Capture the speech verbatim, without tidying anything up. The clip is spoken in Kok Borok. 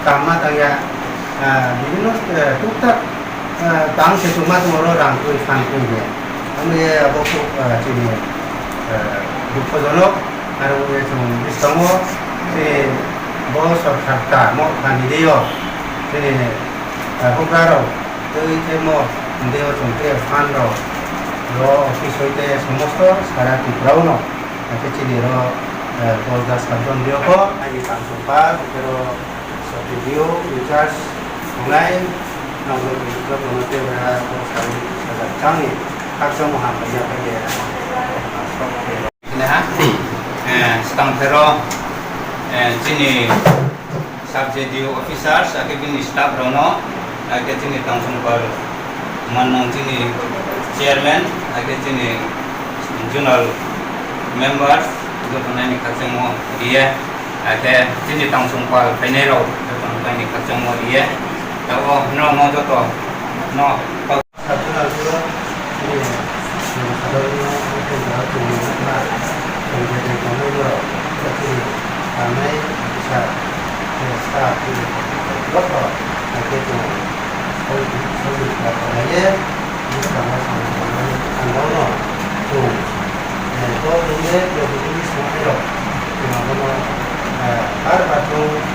Tangma tangya, ah, bibhinno, eh, tuktak, ah, tang se chuma tongoro rang twi, phan twi de. Amoni abo kok, ah, chini, eh, dukhojonok, aro wngwi chwng bwskango chini bo sorkar ta mo thani deyo chini, eh, hukrarok twi khe mo deyo chwng khe phan rok ro office hoite somosto sara Tripura o no. Hakhe chini ro, eh, dos das sabjon riyokho, ani tang songkha, hakhe ro Sotiriyo, Richard, Tongnai, Nongdo, Nongdo, Nongdo, Tebra, Sajak, Changni, Khakchangma, Hambai, Yapaiya, Hini ha, eh, swkang phero, eh, chini sub J D O officers, hakhe bini staff rokno, hakhe chini Tangsongpal Mannang chini chairman, hakhe chini zonal members, joto naini khakchangmo riya, hakhe chini Tangsongpal phainai rok, joto naini khakchangmo riya, tabo no, no joto no. Sabjuna suro, chini, chini sadarno, chini sadarno, chini sadarno, chini sadarno, chini tanai, kisa, chini staff, chini, joto, hakhe chwng, soi, soi, soi, soi, ang no, chwng, eh, to, chwng, eh, chwng, chwng, chwng, chwng, chwng, chwng, chwng, chwng, chwng,